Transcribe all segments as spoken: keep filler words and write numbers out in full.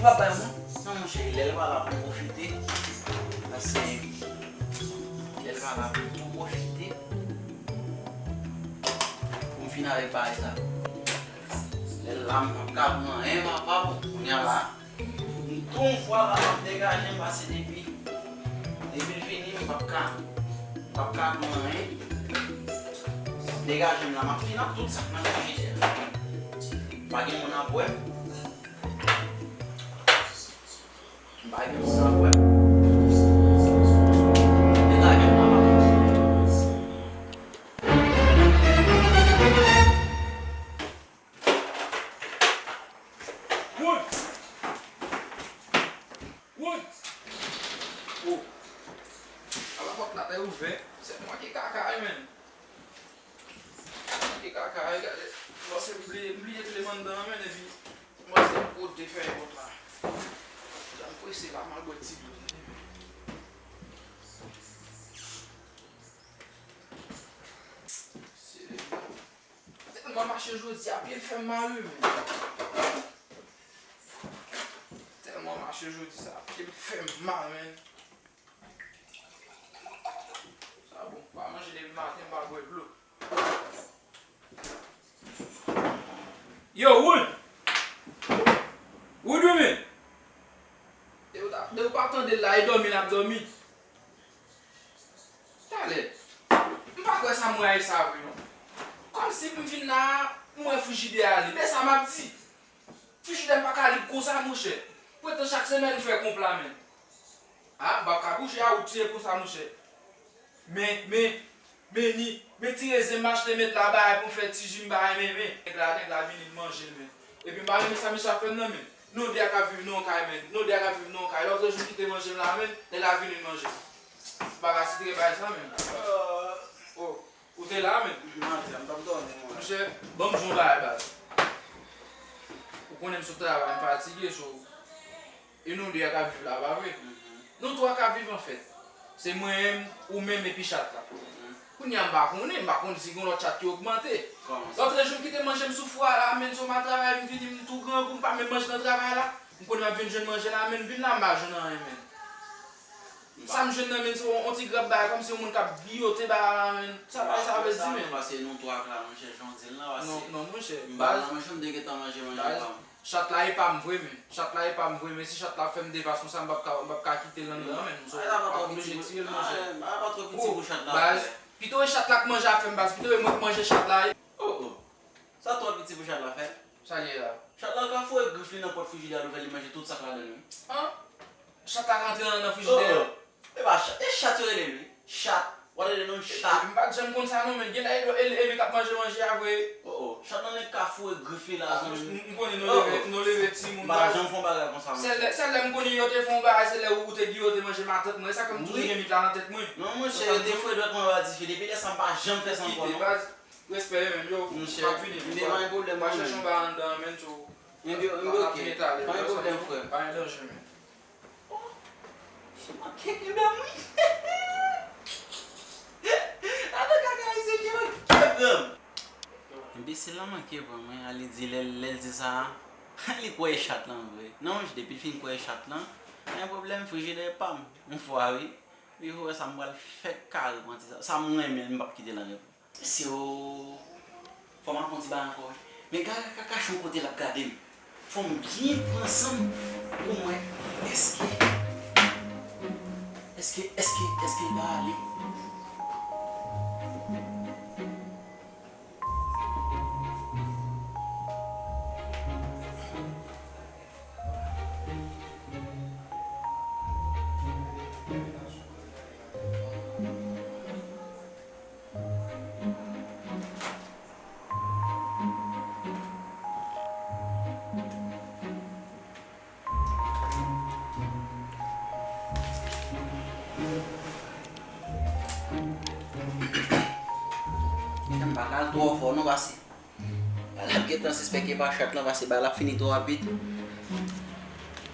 Pa bay moun. Non, monchè, lè l pa la pou m pwofite. Paske lè l pa la pou m tou pwofite. Pou m fin avèk bagay sa. Lè l la, m p ap ka pran anyen, papa, bon, kounye a la. M tou yon fwa la, m ap degaje m pase depi, depi l vini, m p ap ka, m p ap ka pran anyen. M ap degaje m la, m ap fin ak tout sa k nan frijidè a. Pa gen moun ap wè m. M pa gen moun ap wè m. Degaje m la, m ap Wood! Wood! Oh! Ala pòt la te ouvè. Se mwen ki kaka, wi, menn. Mwen ki kaka, wi, gade. Mwen se m bliye, m bliye kle m anndan, menn, epi mwen se m kote fè pòt la. Jan m prese la, m al bwè ti dlo. Se Tèlman mache jodi a, pye m fè m mal, wi, menn. Tèlman mache jodi sa, pye m fè m mal, menn. Sa bon, m pa manje depi maten, m pa bwè dlo. Yo, Wood! Wood, wi, menn! Depi w ta, depi w pa tande l la, e dòmi l ap dòmi. Talè, m pa kwè sa m wè a e sa vre non. Kòmsi m vin la, m wè frijidè a li. Men sa m ap di. Frijidè m pa ka lib konsa, monchè. Poutan chak semèn m fè konpla, menn. A, m p ap ka kouche a, ou tiye konsa, monchè. Men, men, men ni, men ti rezen m achte met la bagay pou m fè ti ji m bagay, men, men. Nèg la, nèg la vini, l manje l, menn. Epi m pa renmen sa misye ap fè m nan, menn. Nou de a k ap viv nan yon kay, menn. Nou de a k ap viv nan yon kay. Lòt jou ki te manje m la, menn, nèg la vini manje m. M pa ka sitre bay sa, menn. Oh, ou te la, menn? Mwen, m t ap dòmi, mwen. Monchè, ban m di w yon bagay, baz. Ou konnen m sot travay, m fatige, so, e nou de a k ap viv la, pa vre? Nou twa k ap viv, anfèt. Se mwen menm, ou menm epi chat la. Kounye a m pa konnen, m pa konn si gen lòt chat ki ogmante. Lòt jou m kite manje m sou fwa la, menn, se yon mal travay m vini, m tou grangou, m pa menm manje nan travay la. M konnen m ap vin jwenn manje la, menn, m vin la, m pa jwenn anyen, menn. Sa m jwenn nan, menn, se yon, yon ti grap bagay, kòmsi yon moun k ap giyote bagay la, menn. Sa bagay sa vle di, menn? Pase nou twa k la, monchè, jan w di l lan, pase. Non, non, monchè, m pa nan manje, m te gentan manje manje pa m. Chat la e pa m vre, men. Chat la e pa m vre, men si chat la ap fè m devas konsa, m p ap ka, m p ap ka kite l anndan, men. So, m ap oblije tiye l, monchè. Bagay pa twò piti pou chat la fè. Pito e chat la k manje a fè m, baz. Pito e mwen k manje chat la. Oh, oh. Sa twò piti pou chat la fè. Sa l ye la? Chat la ka foure grif li nan pòt frijidè a, l ouvè, li manje tout sa k ladan l, wi. An? Chat la ka antre nan, nan frijidè a? Oh, oh. E pa chat, e chat yo rele l, wi. Chat. W ap rele non chat. M pa t janm konn sa non, men genlè e, e, e li k ap manje manje a vre. Oh, oh. Chat nan nèk ka foure grif li la, zanmi. M, m konnen nou leve, nou leve timoun. M pa janm fè yon bagay konsa, monchè. Sèl lè, sèl lè m konnen yo te fè yon bagay, se lè ou, ou te giyote manje matant mwen. E sa k fè m toujou gen mit la nan tèt mwen. Non, monchè, yo te foure dwèt mwen anba dife. Depi lè sa, m pa janm fè sa ankò, non. Respè, menn, yo. Monchè, m ap vini, m pa gen pwoblèm, pa chèche yon bagay anndan, menn, so. M byen, m byen, ok. Pa gen pwoblèm, frè. Pa gen danje, menn. Oh, se manke pwoblèm, wi. Adan kaka ayisyen ki manke pwoblèm. Enbesil lan manke pran mwen, a li di lè, lè l di sa, li kwè e chat lan vre. Non, depi l fin kwè e chat lan, pa gen pwoblèm, frijidè pa m. Yon fwa, wi. Li vre sa, m pral fè kare pran ti sa. Sa m renmen, m p ap kite l anrepò. Mesye o, fò m ap pran ti bagay ankò, wi. Men gade kaka kachon kote l ap gade m. Fò m byen pran san m pou m wè èske, èske, èske, èske l pa ale. M pa ka al twò fò non, pase. Bagay la ap gentan sispèk e pa chat lan, pase bagay la ap fini twò rapid.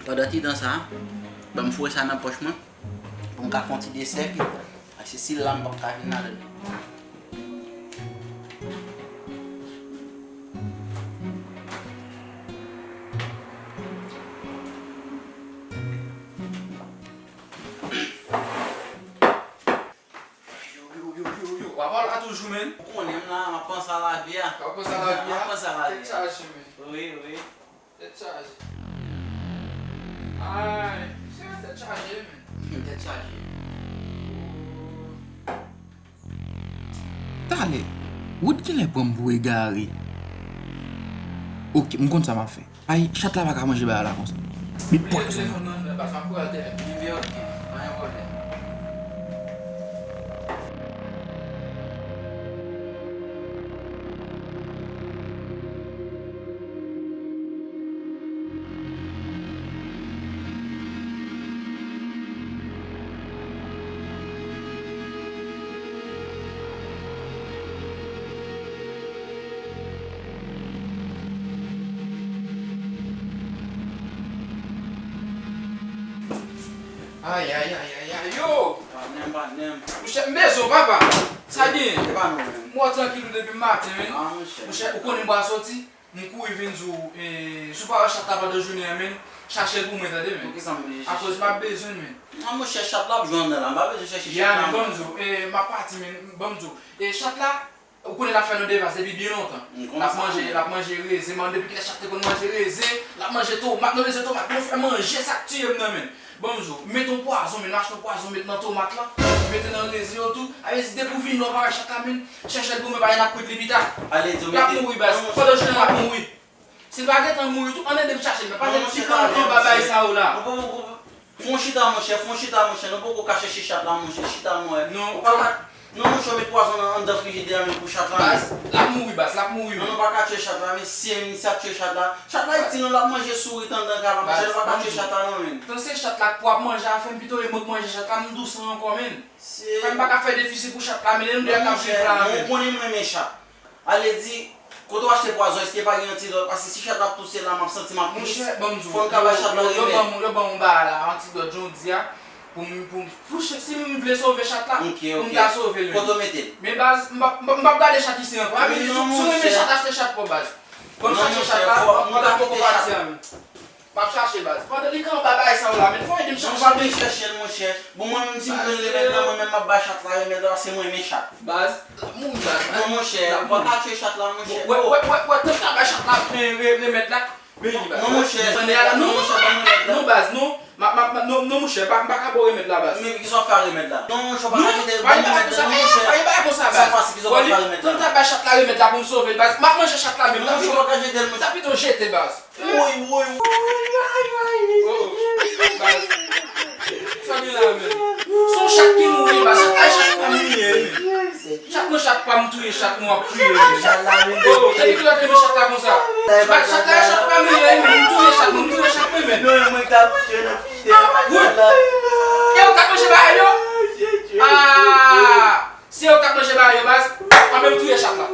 Pandan ti tan sa, ban m foure sa nan pòch mwen, pou m ka fè yon ti desè, pase si l la, m p ap ka vin ladan l. Yo, yo, yo, w ap la toujou, menn. Ou konnen m la, m ap panse a lavi a. W ap panse a lavi a? M ap panse a lavi a. Tèt chaje, menn. Wi, wi. Tèt chaje. Ay, se tèt chaje, menn. Tèt chaje. Talè, Wood genlè pran m pou egare. Oke, m konn sa m ap fè. Ay, chat la pa ka manje bagay la konsa. Li pwazon. Telefòn nan, baz, m ap pran l, telefòn. Li vle, oke, pa gen pwoblèm. Ay, ay, ay, ay, ay, yo! Patnè m, patnè m. Monchè, m bezwen w, papa. Sa gen? E pa nou menm. M wè w trankil ou depi maten, men. Ah, monchè. Monchè, ou konnen m pral soti? M kouri vin di w, e, si w pa wè chat la pandan jounen an, menn, chache l pou mwen, tande, menn. Poukisa m oblije chèche l? Akoz m ap bezwen l, menn. Non, monchè, chat la ap jwe anndan la. M pa bezwen chèche chat la, menn. Ya, men ban m di w, e, m ap pati, menn. Ban m di w. E, chat la, ou konnen l ap fè nou devas depi byen lontan. L ap manje, l ap manje rezen, men depi kilè chat te konn manje rezen, l ap manje tomat, nou rezen tomat, nou fè manje, sa k tiye m nan, menn. Ban m di w, m mete yon pwazon, men m achte yon pwazon, m met nan tomat lan, m mete nan rezen yo tou. Sa vle di, depi w vini la, w pa wè chat la, men, chèche l pou mwen, paske n ap kwit li pita. L ap mouri, baz. Pandan jounen, l ap mouri. Si l pa gentan mouri tou, ann ede m chache l, men pa gen pikan anba bay sa yo la. Fè yon chita, monchè, fè yon chita, monchè. Nou poko ka chèche chat la, monchè. Chita, monchè. Non, monchè, w met pwazon nan anndan frijidè a menm pou chat la, menm. Baz, l ap mouri, baz, l ap mouri, menm. Non, nou pa ka tiye chat la, mesye, misye ap tiye chat la. Chat la itil, non, l ap manje sourit anndan kay la, monchè, nou pa ka tiye chat la, non, menm. Tan se chat la k pou ap manje afè m, pito e mwen k manje chat la, m dous ankò, menm. Fè m pa ka fè defisi pou chat la, menm, nou de a k ap viv la, menm. Ou konnen m renmen chat. Ale di, kote w achte pwazon, èske pa gen antidòt? Paske si chat la ap touse la, m ap santi m ap mous. Monchè, ban m di w, fò n ka bay chat la remèd. Yo ban m, yo ban m yon bagay la, antidòt, jan w di a, pou m, pou m, pou ch-, si m vle sove chat la, pou m ka sove l menm. Kote w mete l? Men baz, m p ap, m p ap, m p ap gade chat isi ankò. A, men si, si w renmen chat, achte chat pa w, baz. Ban m chache chat la, m pa poko pati a, men. M ap chache, baz. Pandan li ka anba bagay sa yo la, men fò ede m chache. Non, pa vin chèche l, monchè. Bon, mwen menm, si m jwenn remèd la, mwen menm, m ap bay chat la remèd la, paske mwen renmen chat. Baz, l ap mouri, baz. Non, monchè, ou pa ka tiye chat la, monchè. Wè, wè, wè, wè, tan m ta bay chat la, re-, re-, remèd la. Men li, baz. Non, monchè. Tande a la, non, non, baz, non. M ap, m ap, non, non, monchè, m pa, m pa ka ba w remèd la, baz. Men kisa w fè ak remèd la? Non, monchè, ou pa ka jete l, ban m remèd la, non, monchè. Pa gen bagay konsa, baz. Sa pase, kisa w fè ak remèd la? Tan m ta bay chat la remèd la pou m sove l, baz. M ap manje chat la menm. Non, monchè, ou pa ka jete l, monchè. Sa pito jete, baz. Woy, woy, woy, ay, ay. Oh, oh, baz. Sa gen la menm. Se yon chat ki mouri, baz. Chat la, chat pa mouye, menm. Chat mwen, chat pa m, touye chat mwen, w ap kriye, menm. Oh, oh, depi kilè w te renmen chat la konsa? Baz, chat la, chat pa mouye, menm. M touye chat mwen, m touye chat mwen, menm. Non, mwen ka touye nan fide. Woy. E ou ka manje bagay yo? Ah! Se yo k ap manje bagay yo, baz. Mwen menm touye chat la.